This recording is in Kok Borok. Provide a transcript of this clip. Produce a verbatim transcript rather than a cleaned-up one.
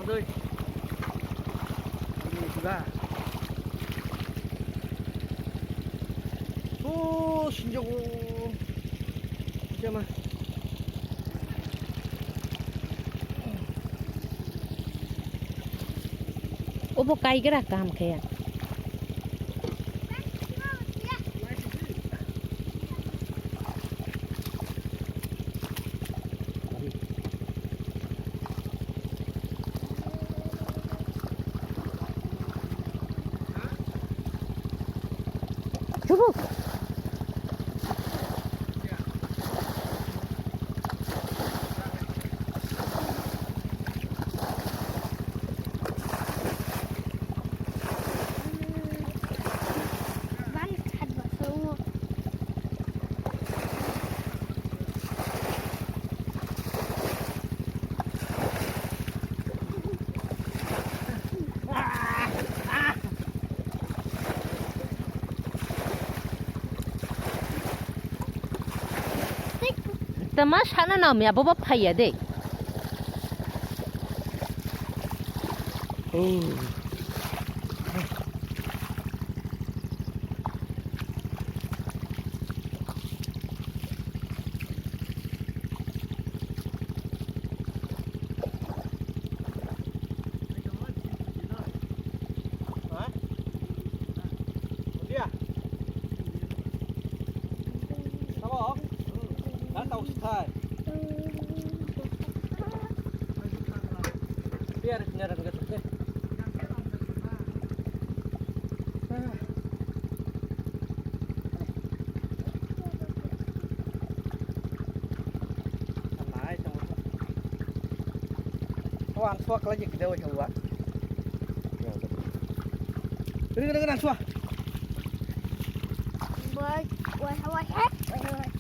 Noi. Ini juga. Oh, sinjok. Jama. Obo kaigra kaham khe ya. Chubuk. Tama sana na mi abo ba phaiya de. Oh. Nai tongo. O ang suak lai jik deu jauh. Ring ring nang suak. Wai, wai, wai, wai, wai.